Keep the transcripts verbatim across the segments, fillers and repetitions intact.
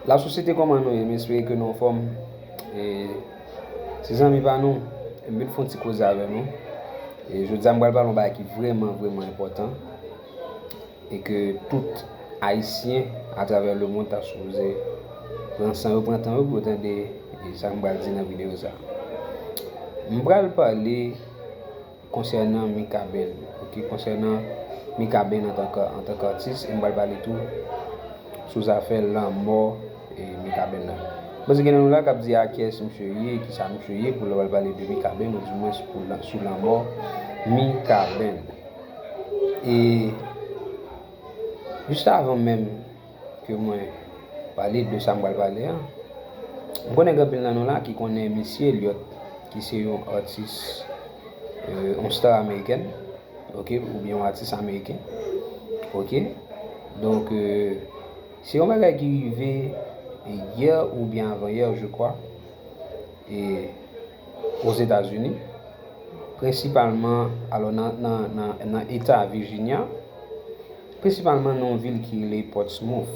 Lasosyete, kòman nou ye? M espere ke nou anfòm. E se zanmi pa nou, e m vin fè yon ti koze avè nou. E jodi a, m pral pale yon bagay ki vrèman, vrèman enpòtan, e ke tout Ayisyen atravè lemonn ta sipoze pran san yo, pran tan yo pou yo tande, e sa m pral di nan videyo sa. M pral pale konsènan Mikaben, oke, konsènan Mikaben antanke, antanke atis, e m pral pale tou sou zafè lanmò, e, Mikaben nan. Paske gen nan nou la k ap di, a, kiyès misye ye, kisa misye ye, pou lè w al pale de Mikaben, ou di mwens pou lan-, sou lanmò Mikaben. E jis avan menm ke mwen pale de sa m pral pale a, m konnen gen anpil nan nou la ki konnen Missy Elliott, ki se yon atis, e, yon star amerikèn, oke, oubyen yon atis ameriken, oke. Donk, e, se yon bagay ki rive yè oubyen avan yè, je crois, e, Ozetazini, prensipalman, alò, nan, nan, nan, nan eta Virginia, prensipalman nan yon vil ki rele Portsmouth,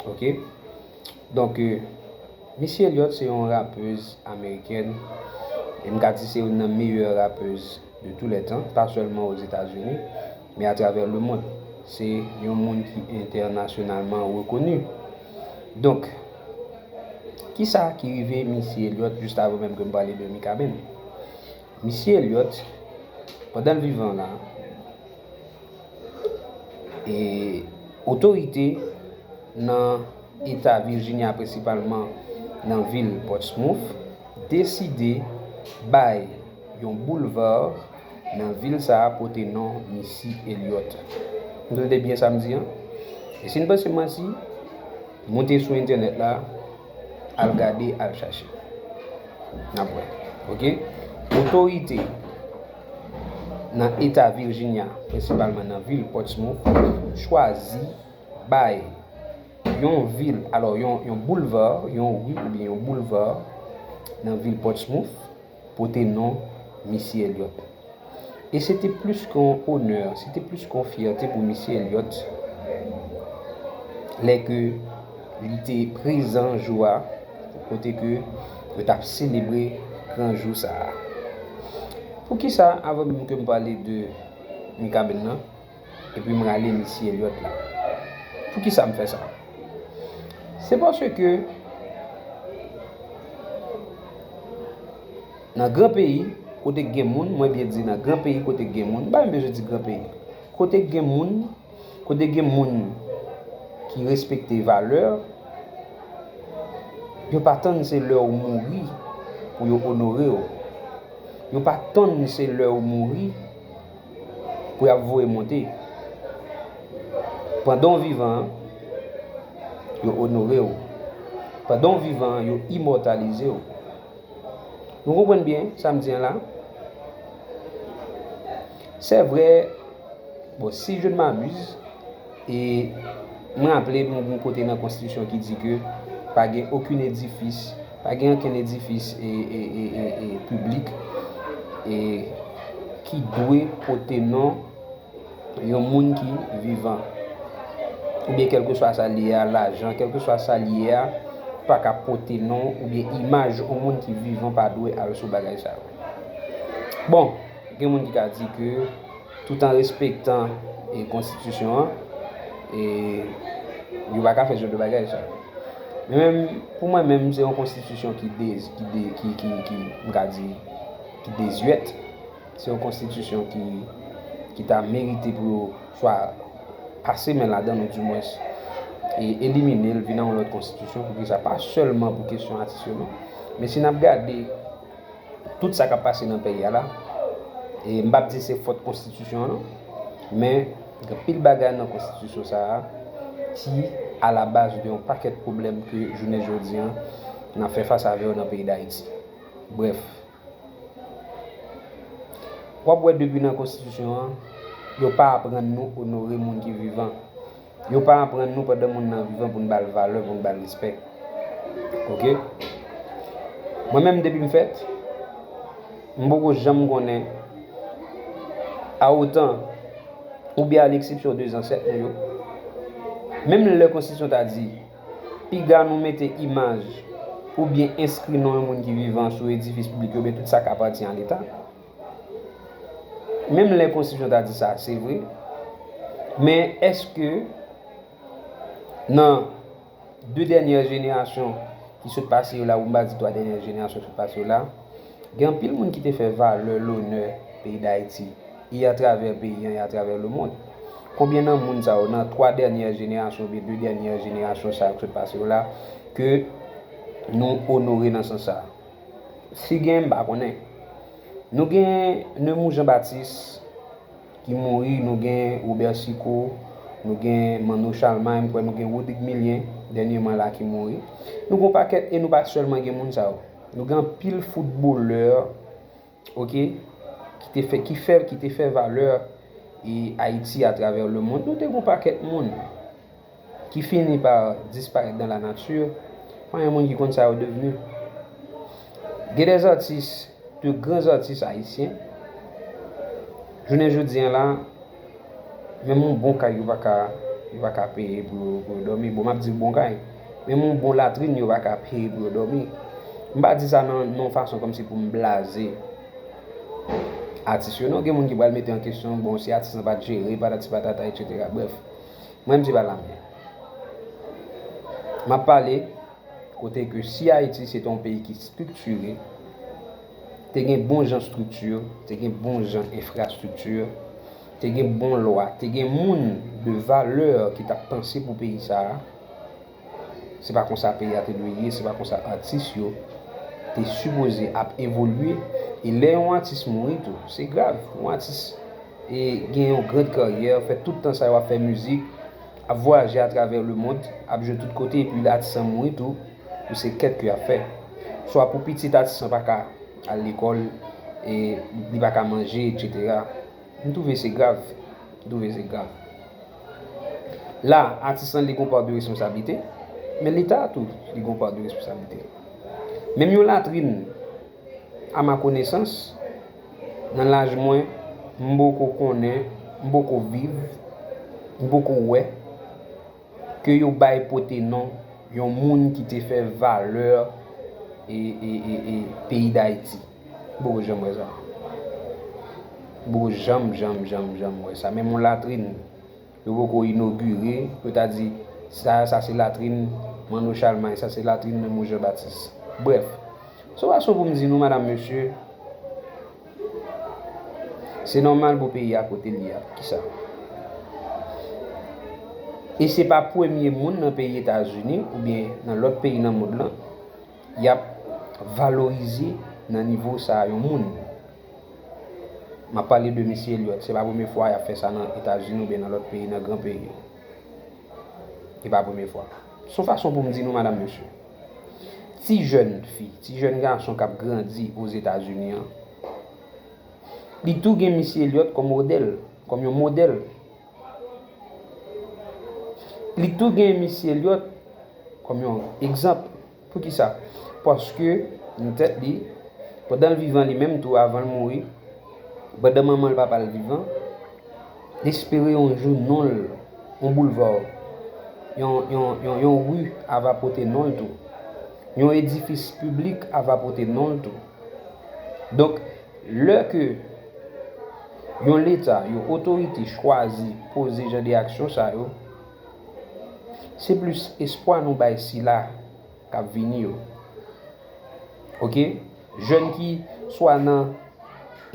oke? Donk, e, Missy Elliott se yon rapèz amerikèn, e m ka di se youn nan meyè rapèz de tous les temps, pa sèlman Ozetazini, men atravè lemonn. Se yon moun ki entènasyonalman rekoni. Donk, kisa ki rive Missy Elliott jis avan menm ke m pale de Mikaben? Missy Elliott, pandan l vivan la, e otorite nan eta Virginia, prensipalman nan vil Portsmouth, deside bay yon boulva nan vil sa a pote non Missy Elliott. Nou tande byen sa m di an? E si n panse m manti, moute sou entènèt la, al gade, al chache. N ap wè. Oke? Otorite nan eta Virginia, prensipalman nan vil Portsmouth, chwazi bay yon vil, alò, yon, yon boulva, yon ri oubyen yon boulva nan vil Portsmouth pote non Missy Elliott. E se te plis ke yon onè, se te plis ke yon fyète pou Missy Elliott lè ke li te prezan jou a, kote ke yo t ap selebre gran jou sa a. Poukisa, avan menm ke m pale de Mikaben nan, epi m rale Missy Elliott la? Poukisa m fè sa? Se paske nan gran peyi, kote k gen moun, mwen byen di nan gran peyi kote k gen moun, m pa menm bezwen di gran peyi, kote k gen moun, kote gen moun ki respekte valè, yo pa tann se lè w mouri pou yo onore w. Yo pa tann se lè w mouri pou y ap voye monte. Pandan w vivan an, yo onore w. Pandan w vivan an, yo imòtalize w. Nou konprann byen sa m di an la? Se vre, bon, si je ne m'abuse, e mwen raple m gen yon kote nan konstitisyon ki di ke pa gen okenn edifis, pa gen okenn edifis e, e, e, e, e piblik e ki dwe pote non yon moun ki vivan. Oubyen kèlkeswa sa l ye a, lajan, kèlkeswa sa l ye a, pa ka pote non oubyen imaj yon moun ki vivan pa dwe al sou bagay sa yo. Bon, gen moun ki ka di ke tout an respektan e konstitisyon an, e yo pa ka fè jan de bagay sa yo. Men menm, pou mwen menm, se yon konstitisyon ki de, ki de, ki, ki, ki, m ka di, ki dezyèt. Se yon konstitisyon ki, ki ta merite pou yo swa pase men ladan l, ou dimwens, e elimine l, vin nan yon lòt konstitisyon, poukisa pa sèlman pou kesyon atis yo non. Men si n ap gade tout sa k ap pase nan peyi a la, e m p ap di se fòt konstitisyon an non, men gen anpil bagay nan konstitisyon sa a ki alabaz de yon pakèt pwoblèm ke jounen jodi an n ap fè fas avè yo nan peyi Dayiti. Brèf, w ap wè depi nan konstitisyon an, yo pa aprann nou onore moun ki vivan. Yo pa aprann nou pandan moun nan vivan pou n ba l valè, pou n ba l respè. Oke? Mwen menm depi m fèt, m poko janm konnen, a otan, oubyen a leksepsyon de zansèt nou yo, menm lè konstitisyon ta di, Piga nou mete imaj oubyen enskri non yon moun ki vivan sou edifis piblik yo, oubyen tout sa k apatyen a Leta. Menm lè konstitisyon ta di sa, se vre. Men èske nan de dènyè jenerasyon ki sot pase yo la, ou m pa di twa dènyè jenerasyon sot pase yo la, gen anpil moun ki te fè valè, lonè peyi Dayiti, e atravè peyi an, e atravè lemonn. Konbyen nan moun sa yo, nan twa dènyè jenerasyon oubyen de dènyè jenerasyon sa yo k sot pase yo la, ke nou onore nan sans sa a? Si gen, m pa konnen. Nou gen Nemours Jean Baptiste ki mouri, nou gen Robert Sicot, nou gen Manno Charlemagne, m kwè nou gen Rodrigue Milien dènyèman la ki mouri. Nou gen yon pakèt, e nou pa sèlman gen moun sa yo. Nou gen anpil foutbolè, oke, ki te fè, ki fè, ki te fè valè e Ayiti atravè lemonn. Nou te gen yon pakèt moun ki fini pa disparèt dans la nature, pa gen moun ki konn sa yo devni. Gen des artistes, de grands artistes haïtiens, jounen jodi an la, menm yon bon kay yo pa ka, yo pa ka peye pou yo, pou yo dòmi. Bon, m ap di bon kay, menm yon bon latrin yo pa ka peye pou yo dòmi. M pa di sa nan, nan yon fason kòmsi pou m blaze atis yo, non. Gen moun ki pral mete an kesyon, bon, si atis lan pa t jere, patati patata, etsetera. Brèf, mwen, m se pa la m ye. M ap pale kote ke si Ayiti se te yon peyi ki estriktire, te gen bon jan estrikti, te gen bon jan enfrastrikti, te gen bon lwa, te gen moun de valè ki t ap panse pou peyi sa a, se pa konsa peyi a te dwe ye, se pa konsa atis yo te sipoze ap evolye. E lè yon atis mouri tou, se grav. Yon atis e gen yon grand karyè, fè tout tan sa yo ap fè mizik, ap vwayaje atravè lemonn, ap jwe tout kote, epi atis lan mouri tou, pou se kèt ke y ap fè. Swa pou pitit atis lan pa ka al lekòl, e li pa ka manje, etsetera. M twouve se grav. M twouve se grav. La, atis lan li gon pa de responsablite, men Leta tou li gon pa de responsablite. Menm yon latrin, a ma konesans, nan laj mwen, m poko konnen, m poko viv, m poko wè ke yo bay pote non yon moun ki te fè valè e, e, e, e peyi Dayiti. M poko janm wè sa. M poko janm, janm, janm, janm wè sa. Menm yon latrin, yo poko inogire, yo ta di, sa, sa se latrin Manno Chalmay, sa se latrin Nemours Jean Baptiste. Brèf, se yon fason pou m di nou, madanm, mesye, se nòmal pou peyi a kote l ye a. Poukisa? E se pa premye moun nan peyi Etazini oubyen nan lòt peyi nan mond lan y ap valorize nan nivo sa a yon moun. M ap pale de Missy Elliott. Se pa premye fwa y ap fè sa nan Etazini oubyen nan lòt peyi, nan gran peyi. E pa premye fwa. Se yon fason pou m di nou, madanm, mesye. Ti jèn fi, ti jèn gason k ap grandi Ozetazini an, li tou gen Missy Elliott kòm modèl, kòm yon modèl. Li tou gen Missy Elliott kòm yon egzanp. Poukisa? Paske nan tèt li, pandan l vivan li menm tou, avan l mouri, pandan manman l, papa l vivan, li espere yon jou non l, yon boulva, yon, yon, yon, yon ri ava pote non l tou. Yon edifis piblik ava pote non l tou. Donk, lè ke yon leta, yon otorite chwazi poze jan de aksyon sa yo, se plis espwa nou bay sila k ap vini yo. Oke? Jèn ki swa nan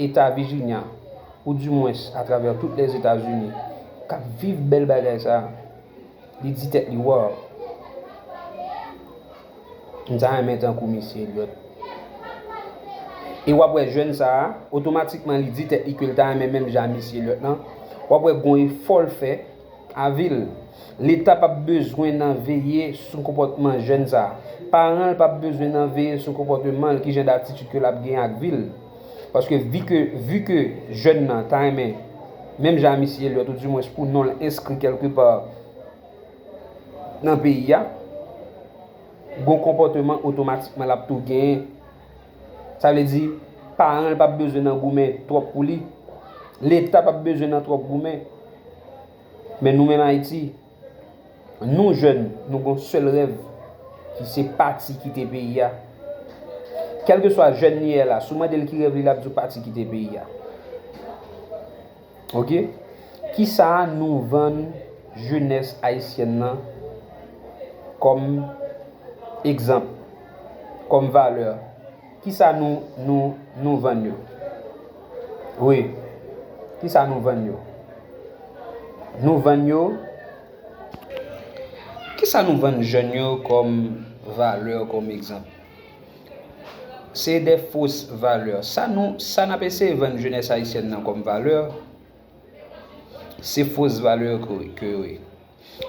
eta Virginia, oudimwens atravè tout Lèzetazini, k ap viv bèl bagay sa a, li di tèt li, "Waw, m ta renmen tankou Missy Elliott." E w ap wè jèn sa a, otomatikman li di tèt li ke l ta renmen menm jan a Missy Elliott lan. W ap wè gon efò l fè, a vi l. Leta p ap bezwen nan veye sou konpòtman jèn sa a. Paran l p ap bezwen nan veye sou konpòtman l, ki jan d atitid ke l ap gen ak vi l. Paske vi ke, vi ke jèn nan ta renmen, menm jan a Missy Elliott, oudimwens pou non l enskri kèlkepa nan peyi a, gon konpòtman otomatikman l ap tou genyen. Sa vle di, paran l p ap bezwen nan goumen twòp pou li. Leta p ap bezwen nan twòp goumen. Men nou menm Ayiti, nou jèn, nou gon sèl rèv, se pati kite peyi a. Kèlkeswa jèn li ye la, si w mande l ki rèv li, l ap di w pati kite peyi a. Oke? Kisa nou vann jenès ayisyèn nan kòm egzanp, kòm valè? Kisa nou, nou, nou vann yo? Wi. Kisa nou vann yo? Nou vann yo. Kisa nou vann jèn yo kòm valè, kòm egzanp? Se de fos valè. Sa nou, sa n ap eseye vann jenès ayisyèn nan kòm valè, se fos valè ke, ke yo ye.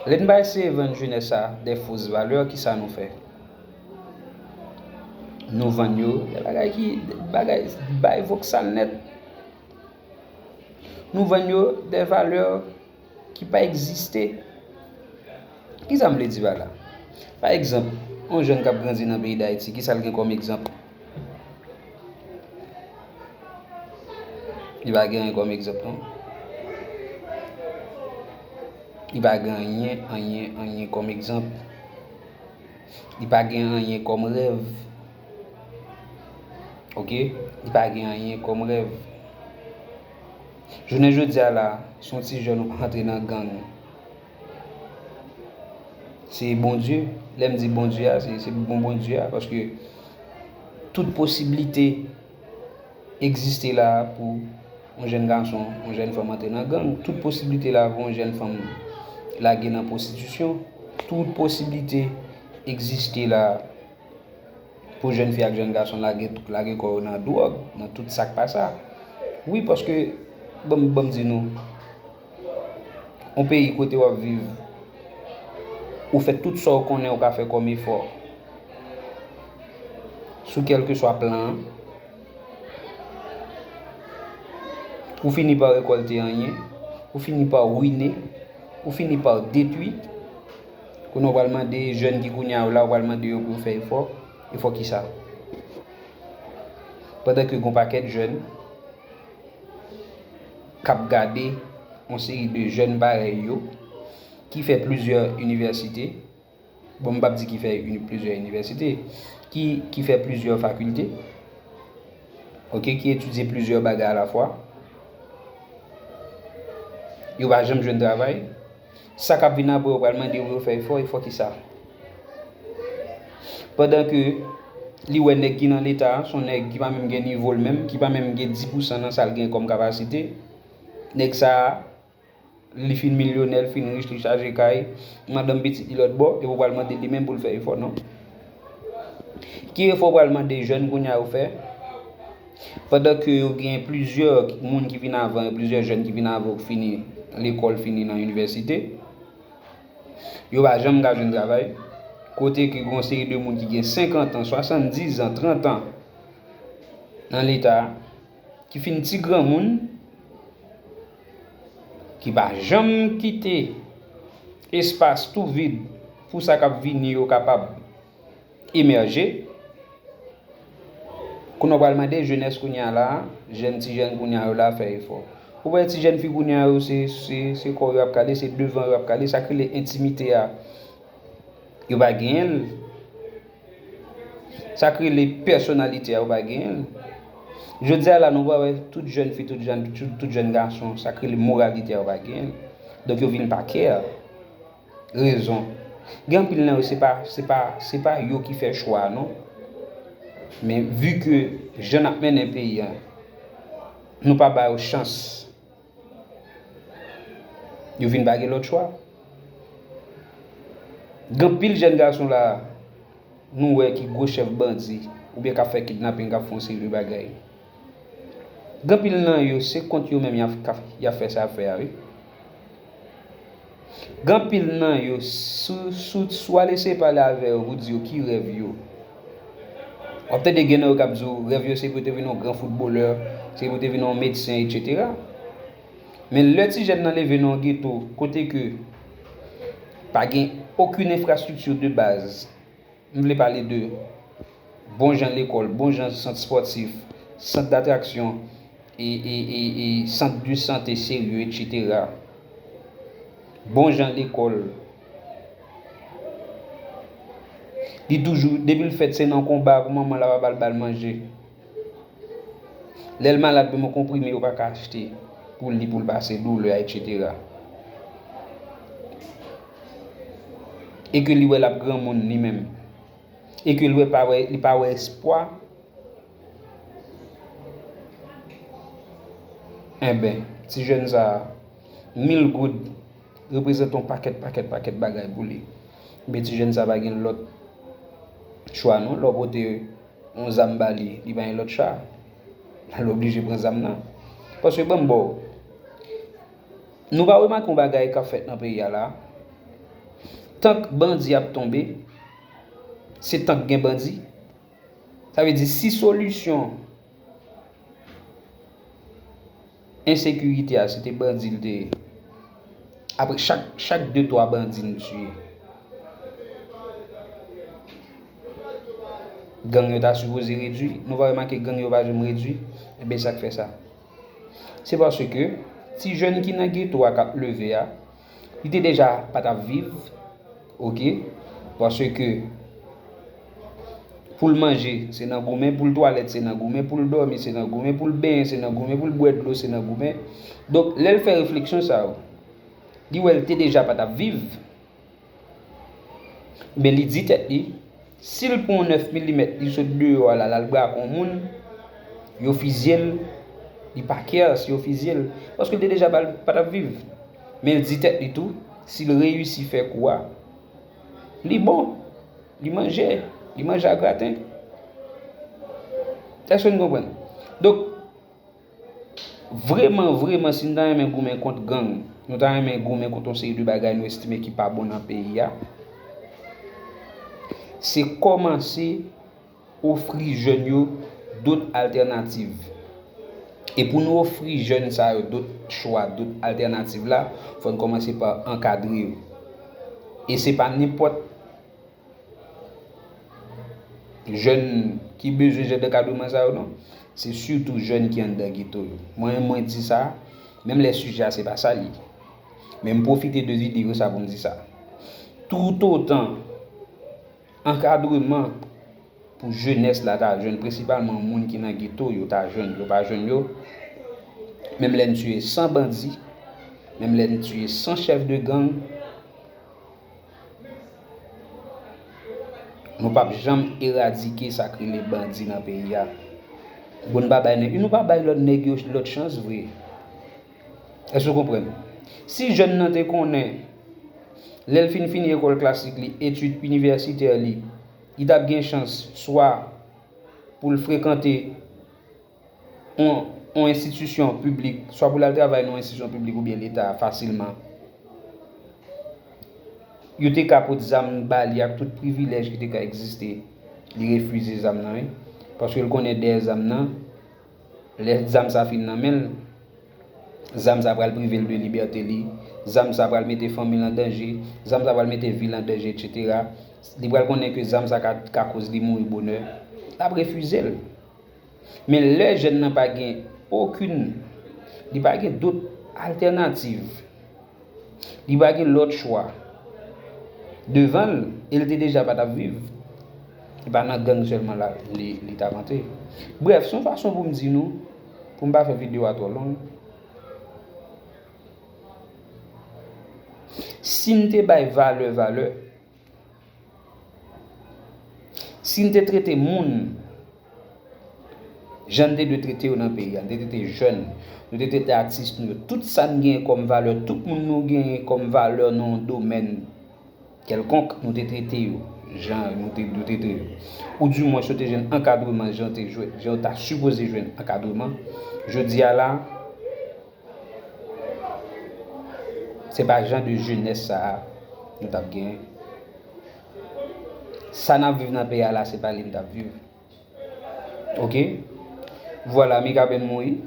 Lè n pa eseye vann jenès sa de fos valè, kisa nou fè? Nou vann yo de bagay ki, bagay, bay voksal nèt. Nou vann yo de valè ki pa egziste. Kisa m vle di pa la? Pa egzanp, yon jèn k ap grandi nan peyi Dayiti, kisa l gen kòm egzanp? Li pa gen anyen kòm egzanp, non. Li pa gen anyen, anyen, anyen kòm egzanp. Li pa gen anyen kòm rèv. Oke? Li pa gen anyen kòm rèv. Jounen jodi a la, si yon ti jèn ou pa antre nan gang, se Bondye. Lè m di Bondye a, se, se bon Bondye a, paske tout posiblite egziste la pou yon jèn gason, yon jèn fanm antre nan gang. Tout posiblite la pou yon jèn fanm lage nan pwostitisyon. Tout posiblite egziste la pou jèn fi ak jèn gason lage, lage kò yo nan dwòg, nan tout sa k pa sa. Wi, paske, ban m, ban m di nou, yon peyi kote w ap viv, ou fè tout sa w konnen ou ka fè kòm efò sou kèlkeswa plan an, ou fini pa rekòlte anyen, ou fini pa wine, ou fini pa detwi. Kounye a w pral mande jèn ki kounye a yo la, w pral mande yo pou yo fè efò. Efò kisa? Pandan ke gon pakèt jèn k ap gade yon seri de jèn parèy yo ki fè plizyè inivèsite, bon, m p ap di ki fè ini-, plizyè inivèsite, ki, ki fè plizyè fakilte, oke, ki etidye plizyè bagay alafwa, yo pa janm jwenn travay. Sa k ap vin apre yo pral mande yo pou yo fè efò, efò kisa? Pandan ke li wè nèg ki nan Leta a, se yon nèg ki pa menm gen nivo l menm, ki pa menm gen dis pousan nan sa l gen kòm kapasite. Nèg sa a, li fin milyonè, li fin rich, li chaje kay, madanm pitit li lòt bò, epi w pral mande li menm pou l fè efò, non. Ki efò w pral mande jèn kounye a yo fè? Pandan ke yo gen plizyè moun ki vin avan yo, plizyè jèn ki vin avan yo ki fini lekòl, fini nan inivèsite, yo pa janm ka jwenn travay. Kote ke gen yon seri de moun ki gen senkant an, swasanndis an, trant an nan Leta a, ki fin ti granmoun, ki pa janm kite espas tou vid pou sa k ap vini yo kapab emèje. Kounye a w pral mande jenès kounye a la, jèn ti jèn kounye a yo la fè efò. Ou wè ti jèn fi kounye a yo se, se, se kò yo ap gade, se devan yo ap gade, sa k rele entimite a, yo pa genyen l. Sa k rele pèsonalite a, yo pa genyen l. Jodi a la, nou pa wè tout jèn fi, tout jèn, tout, tout jèn gason, sa k rele moralite a, yo pa genyen l. Donk, yo vin pa kè rezon. Gen anpil nan yo, se pa, se pa, se pa yo ki fè chwa a, non. Men, vi ke jan n ap mennen peyi a, nou pa ba yo chans. Yo vin pa gen lòt chwa. Gen anpil jèn gason la, nou wè ki gwo chèf bandi, oubyen k ap fè kidnaping, k ap fè yon seri de bagay. Gen anpil nan yo, se kont yo menm y ap, y ap fè sa y ap fè a, wi. Gen anpil nan yo, si, si, si w al eseye pale avè yo pou di yo ki rèv yo, w ap tande gen nan yo k ap di w rèv yo se pou yo te vin yon gran foutbolè, se pou yo te vin yon medsen, etsetera. Men lè ti jèn nan leve nan yon geto, kote ke pa gen okenn enfrastrikti de baz, m vle pale de bon jan lekòl, bon jan sant espòtif, sant datraksyon, e, e, e, e sant de sante serye, etsetera. Bon jan lekòl. Li toujou, depi l fèt, se nan konba pou manman l ap al ba l manje. Lè l malad, menm yon konprime yo pa ka achte pou li, pou l pase doulè a, etsetera. E ke li wè l ap granmoun li menm. E ke li wè pa wè, li pa wè espwa. Enben, ti jèn sa a, mil goud reprezante yon pakèt, pakèt, pakèt bagay pou li. Men ti jèn sa a pa gen lòt chwa non, lè w pote yon zam ba li, li pa gen lòt chwa. L oblije pran zam nan. Paske ban m ba w, nou pa remake yon bagay k ap fèt nan peyi a la? Tank bandi ap tonbe, se tank gen bandi. Sa vle di, si solisyon ensekirite a, se te bandi l te ye. Apre chak, chak de twa bandi n tiye, gang yo ta sipoze redui. Nou pa remake gang yo pa janm redui? Enben, sa k fè sa? Se paske ti jèn ki nan geto a k ap leve a, li te deja pa t ap viv, oke? Paske pou l manje, se nan goumen, pou l twalèt, se nan goumen, pou l dòmi, se nan goumen, pou l benyen, se nan goumen, pou l bwè dlo, se nan goumen. Donk, lè l fè refleksyon sa yo, li wè l te deja pa t ap viv. Men li di tèt li, si l pran yon nèf milimèt, li sot deyò a la, l al brake yon moun, yo fizye l, li pa kè si yo fizye l. Paske l te deja pa, pa t ap viv. Men l di tèt li tou, si l reyisi fè kou a, li bon, li manje, li manje a graten. Èske n konprann? Donk, Vreman, vreman, si n ta renmen goumen kont gang, nou ta renmen goumen kont yon seri de bagay nou estime ki pa bon nan peyi a, se kòmanse ofri jèn yo dòt altènativ. E pou nou ofri jèn sa yo dòt chwa, dòt altènativ la, fò n kòmanse pa ankadre yo. E se pa nenpòt jèn ki bezwen jan dankadreman sa yo non. Se sitou jèn ki anndan geto yo. Mwen, mwen di sa, menm lè sijè a se pa sa l ye. Men m pwofite de videyo sa pou m di sa. Toutotan ankadreman pou jenès la ta jwenn, prensipalman moun ki nan geto yo ta jwenn, yo pa jwenn yo, menm lè n tiye san bandi, menm lè n tiye san chèf de gang, nou p ap janm eradike sa k rele bandi nan peyi a. Bon, n pa bay nèg, nou pa bay lòt nèg yo lòt chans vre. Èske w konprann? Si jèn nan te konnen, lè l fin fini lekòl klasik li, etid inivèsitè li, li t ap gen chans swa pou l frekante yon, yon enstitisyon piblik, swa pou l al travay nan yon enstitisyon piblik oubyen leta fasilman, yo te ka pot zam ba li ak tout privilèj ki te ka egziste. Li refize zam nan, wi. Paske l konnen dèyè zam nan, lè zam sa fin nan men l, zam sa pral prive l de libète li, zam sa pral mete fanmi l an danje, zam sa pral mete vi l an danje, etsetera. Li pral konnen ke zam sa ka, ka koz li mouri bonè. L ap refize l. Men lè jèn nan pa gen okenn, li pa gen dòt altènativ, li pa gen lòt chwa devan l, e l te deja pa t ap viv, e pa nan gang sèlman la li, li t ap antre. Brèf, se yon fason pou m di nou, pou m pa fè videyo a twò long. Si n te bay valè, valè, si n te trete moun jan n te dwe trete yo nan peyi a, n te trete jèn, nou te trete atis nou yo, tout sa n genyen kòm valè, tout moun nou genyen kòm valè nan yon domèn kèlkonk, nou te trete yo jan nou te dwe trete yo. Oudimwens, yo te jwenn ankadreman jan yo te jwe-, jan yo ta sipoze jwenn ankadreman. Jodi a la, se pa jan de jenès sa a nou t ap genyen. Sa n ap viv nan peyi a la, se pa li n t ap viv. Oke? Vwala, Mikaben mouri.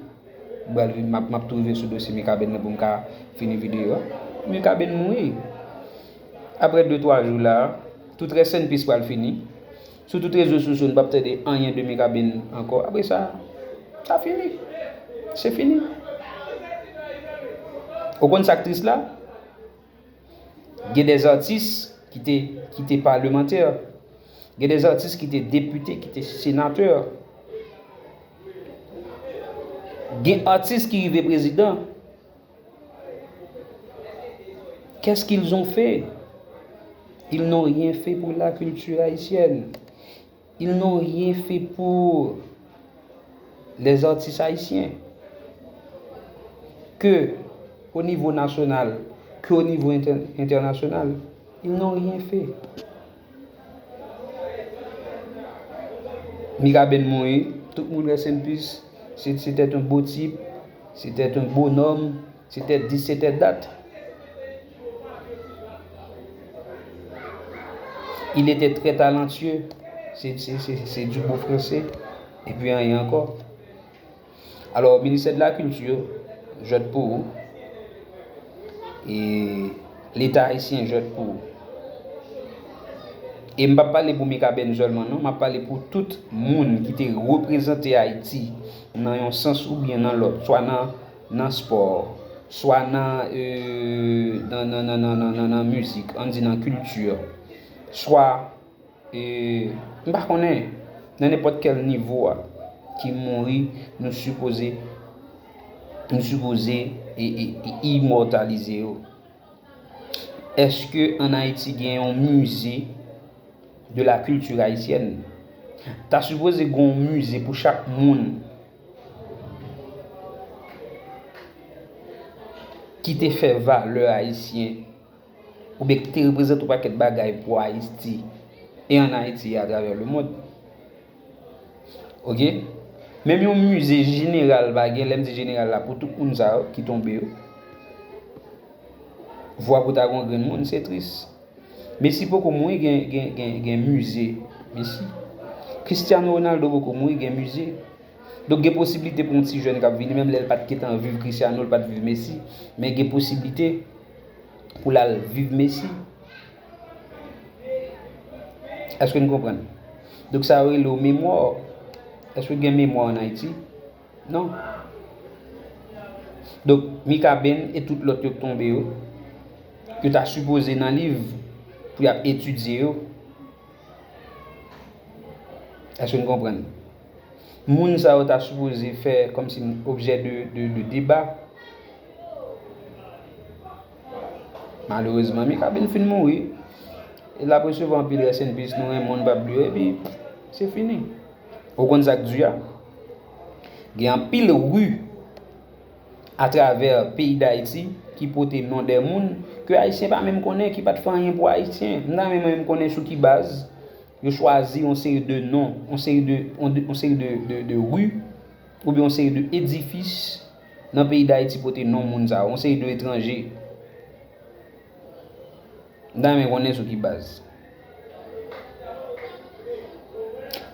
M pral vin, m ap, m ap tou rive sou dosye Mikaben nan pou m ka fini videyo a. Mikaben mouri. Apre de twa jou la, tout rest in peace pral fini. Sou tout rezo sosyo, nou p ap tande anyen de Mikaben ankò. Apre sa, sa fini. Se fini. Ou konn sa k tris la? Gen dè atis ki te, ki te palemantè, Gen de atis ki te depite, ki te senatè. Gen atis ki rive prezidan. Qu'est-ce qu'ils ont fait? Ils n'ont rien fait pour la culture haïtienne. Ils n'ont rien fait pour les artistes haïtiens. Que au niveau national, que au niveau inter- international, ils n'ont rien fait. Mikaben mouri, tout moun rest in peace. C'était un beau type, c'était un bonhomme, c'était dit, c'était date. Il était très talentueux. C'est du beau français. Et puis, rien encore. Alò, Ministè de la Kilti, jwèt pou ou. E Leta ayisyen jwèt pou ou. E m p ap pale pou Mikaben sèlman, non. M ap pale pou tout moun ki te reprezante Ayiti nan yon sans oubyen nan lòt, swa nan, nan spò, swa nan, euh, nan, nan, nan, nan, nan, nan, nan mizik, ann di nan kilti, swa E, m pa konnen, nan nenpòt kèl nivo a ki mouri, nou sipoze, nou sipoze e, e, e imòtalize yo. Èske ann Ayiti gen yon mize de la culture haïtienne? Ta sipoze gen yon mize pou chak moun ki te fè valè ayisyen oubyen ki te reprezante yon pakèt bagay pou Ayiti e ann Ayiti e atravè lemonn. Oke? Menm yon mize jeneral pa gen, lè m di jeneral la, pou tout moun sa yo ki tonbe yo. Vwa pou ta gen yon grenn moun, se tris. Messi poko mouri, gen, gen, gen, gen mize Messi. Cristiano Ronaldo poko mouri, gen mize. Donk, gen posiblite pou yon ti jèn k ap vini, menm lè l pa t gentan viv Cristiano, l pa t viv Messi, men gen posiblite pou l al viv Messi. Èske n konprann? Donk, sa yo rele w memwa. Èske gen memwa ann Ayiti? Non. Donk, Mikaben e tout lòt yo k tonbe yo, yo ta sipoze nan liv pou y ap etidye yo. Èske n konprann? Moun sa yo ta sipoze fè kòmsi objè de, de, de deba. Malerezman, Mikaben fin mouri. E l ap resevwa anpil rest in peace, nou renmen w, n p ap bliye w, epi se fini. Ou konn sa k di a? Gen anpil ri atravè peyi Dayiti ki pote non de moun ke Ayisyen pa menm konnen, ki pa t fè anyen pou Ayisyen. M ta renmen mwen menm konnen sou ki baz yo chwazi yon seri de non, yon seri de, yon de, yon seri de, de, de ri, oubyen yon seri de edifis nan peyi Dayiti pote non moun sa yo, yon seri de etranje. M ta renmen konnen sou ki baz.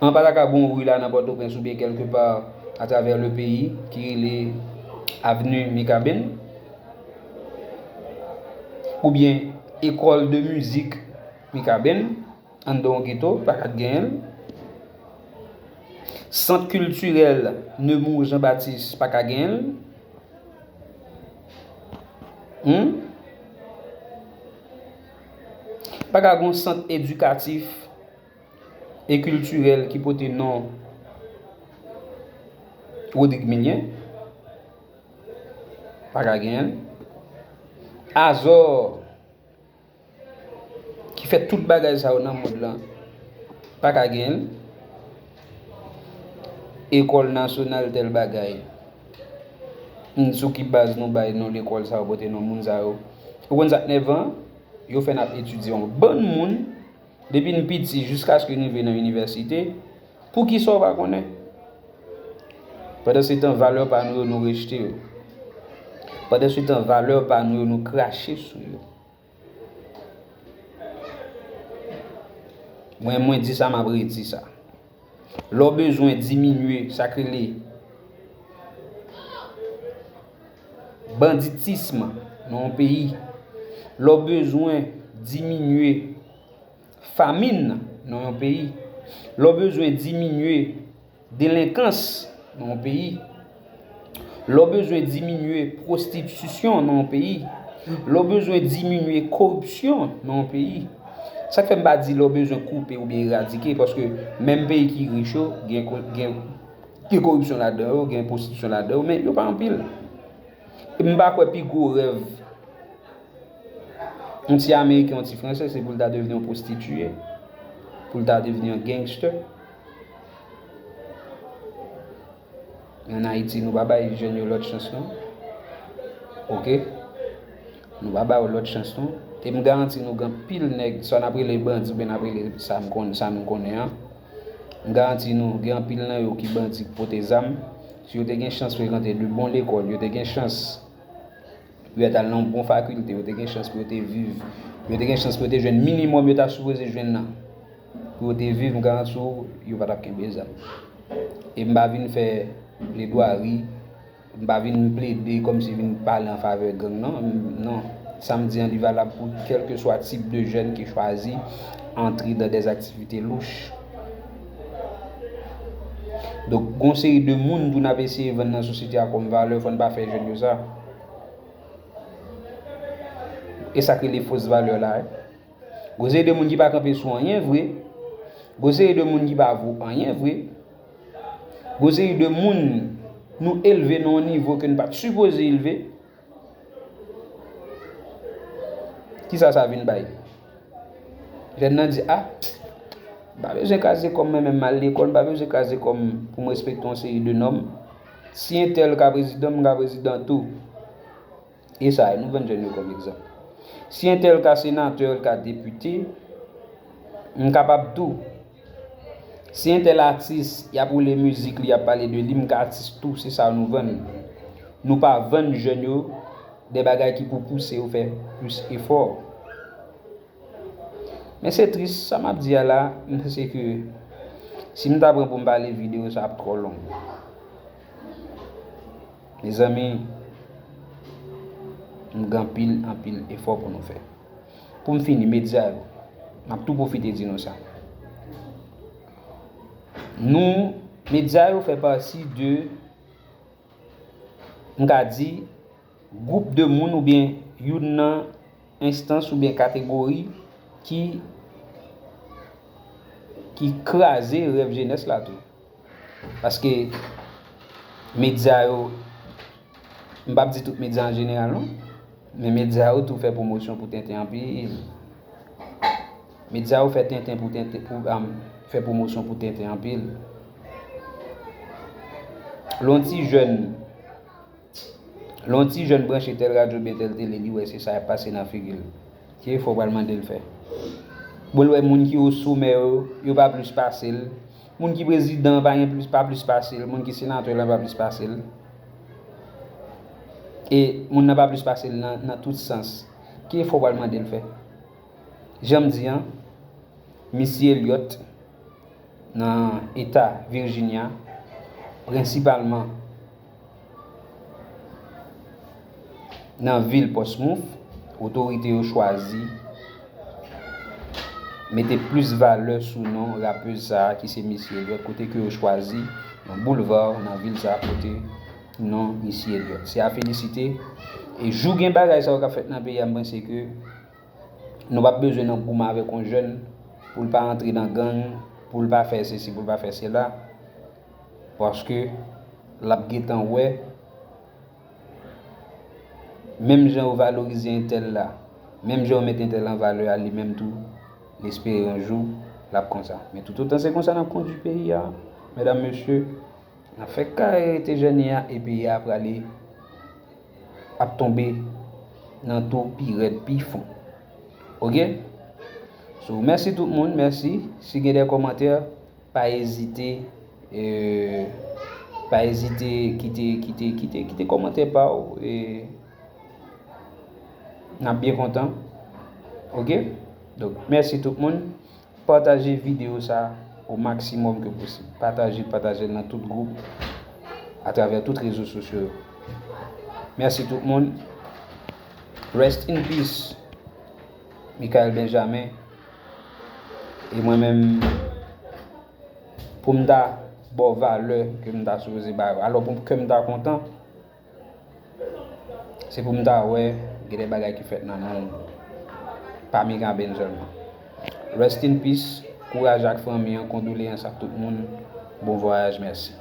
An pa ta ka gen yon ri la nan Pòtoprens oubyen kèlke pa atravè le peyi ki rele Avenue Mikaben? Oubyen ekòl de mizik Mikaben, anndan yon geto, pa ka t genyen l. Sant kiltirèl Nemours Jean Baptiste pa ka genyen l. Hmm? Pa ka gen yon sant edikatif e kiltirèl ki pote non Rodrigue Milien. Pa ka genyen l. Azò ki fè tout bagay sa yo nan mond lan, pa ka genyen l. Ekòl nasyonal tèl bagay. Hmm, sou ki baz nou bay non lekòl sa yo, pote non moun sa yo? Ou konn sa k nèvan? Yo fè n ap etidye yon bann moun, depi n piti jiskaske n rive nan inivèsite. Poukisa w pa konnen? Pandansetan, valè pa nou yo, nou rejte yo. Pandansetan, valè pa nou yo, nou krache sou yo. Mwen, mwen di sa, m ap redi sa. Lè w bezwen diminye sa k rele banditism nan yon peyi, lè w bezwen diminye famin nan yon peyi, lè w bezwen diminye delenkans nan yon peyi, lè w bezwen diminye pwostitisyon nan yon peyi, lè w bezwen diminye koripsyon nan yon peyi, Sa k fè m pa di lè w bezwen koupe oubyen eradike, paske menm peyi ki rich yo, gen ko-, gen, gen koripsyon ladan yo, gen pwostitisyon ladan yo, men yo pa anpil. E m pa kwè pi gwo rèv yon ti Ameriken, yon ti Fransè, se pou l ta devni yon pwostitiye, pou l ta devni yon gangster. Ann Ayiti, nou pa bay jèn yo lòt chans non. Oke? Nou pa ba yo lòt chans non. E m garanti nou gen anpil nèg, sa n ap rele bandi oubyen n ap rele sa m konn, sa nou konnen an. M garanti nou, gen anpil nan yo ki bandi k pote zam. Si yo te gen chans frekante de bon lekòl, yo te gen chans pou yo t al nan yon bon fakilte, yo te gen chans pou yo te viv, yo te gen chans pou yo te jwenn minimòm yo ta sipoze jwenn nan. Pou yo te viv, m garanti w, yo pa t ap kenbe zam. E m pa vin fè pledwari, m pa vin plede kòmsi vin pale an favè gang, non. M, non. Sa m di an, li valab pou kèlkeswa tip de jèn ki chwazi antre dans des activités louches. Donk, gon seri de moun tou n ap eseye vann nan sosyete a kòm valè, fò n pa fè jèn yo sa. E sa k rele fos valè la, wi. Gon seri de moun ki pa kanpe sou anyen vre. Gon seri de moun ki pa vo anyen vre. Gon seri de moun nou elve nan yon nivo ke n pa t sipoze elve. Kisa sa vin bay? Jèn nan di, a, m pa bezwen kraze kò m, mwen menm m al lekòl, m pa bezwen kraze kò m pou m respekte yon seri de nòm. Si entèl ka prezidan, m ka prezidan tou. E sa, nou vann jèn yo kòm egzanp. Si entèl ka senatè, l ka depite, m kapab tou. Si entèl atis, y ap woule mizik li, y ap pale de li, m ka atis tou, se sa nou vann. Nou pa vann jèn yo de bagay ki pou pouse yo fè plis efò. Men se tris, sa m ap di a la, se ke si m ta pran pou m pale videyo, sa ap twò long. Mezanmi, m gen anpil, anpil efò pou nou fè. Pou m fini, medya yo, m ap tou pwofite di nou sa. Nou, medya yo fè pati de, m ka di, gwoup de moun oubyen youn nan enstans oubyen kategori ki, ki kraze rèv jenès la tou. Paske medya yo, m p ap di tout medya an jeneral non, men medya yo tou fè pwomosyon pou tenten anpil. Medya yo fè tenten pou tenten, pou, am, fè pwomosyon pou tenten anpil. Lè yon ti jèn, lè yon ti jèn branche tèl radyo oubyen tèl tele, li wè se sa y ap pase nan figi l. Ki efò w pral mande l fè? Bon, l wè moun ki osomè yo, yo pa plis pase l. Moun ki prezidan an pa gen plis, pa plis pase l. Moun ki senatè lan pa plis pase l. E moun nan pa plis pase l nan, nan tout sans. Ki efò w pral mande l fè? Jan m di an, Missy Elliott nan eta Virginia, prensipalman nan vil Portsmouth, otorite yo chwazi mete plis valè sou non rapez sa a ki se Missy Elliott, kote ke yo chwazi yon boulevard nan vil sa a pote non Missy Elliott. Se a felisite. E jou gen bagay sa yo k ap fèt nan peyi a, m panse ke nou p ap bezwen nan goumen avèk yon jèn pou l pa antre nan gang, pou l pa fè sesi, pou l pa fè sela, paske l ap gentan wè, menm jan yo valorize entèl la, menm jan yo met entèl an valè a, li menm tou, l espere yon jou l ap konsa. Men toutotan se konsa n ap kondui peyi a, medam, mesye, n ap fè kare rete jènye a, e peyi a prale ap tonbe nan twou pi rèd, pi fon. Oke? So, mèsi tout moun, mèsi. Si gen de kòmantè, pa ezite, eh, pa ezite kite, kite, kite, kite kòmantè pa w, e n ap byen kontan. Oke? Donk, mèsi tout moun. Pataje videyo sa o maksimòm ke posib. Pataje, pataje l nan tout gwoup, atravè tout rezo sosyo yo. Mèsi tout moun. Rest in peace, Michael Benjamin. E mwen menm, pou m ta ba w valè ke m ta sipoze ba yo, alò pou kè m ta kontan, se pou m ta wè gen de bagay ki fèt nan non w, pa Mikaben sèlman. Rest in peace, kouraj ak fanmi an, kondoleyans ak tout moun, bon vwayaj, mèsi.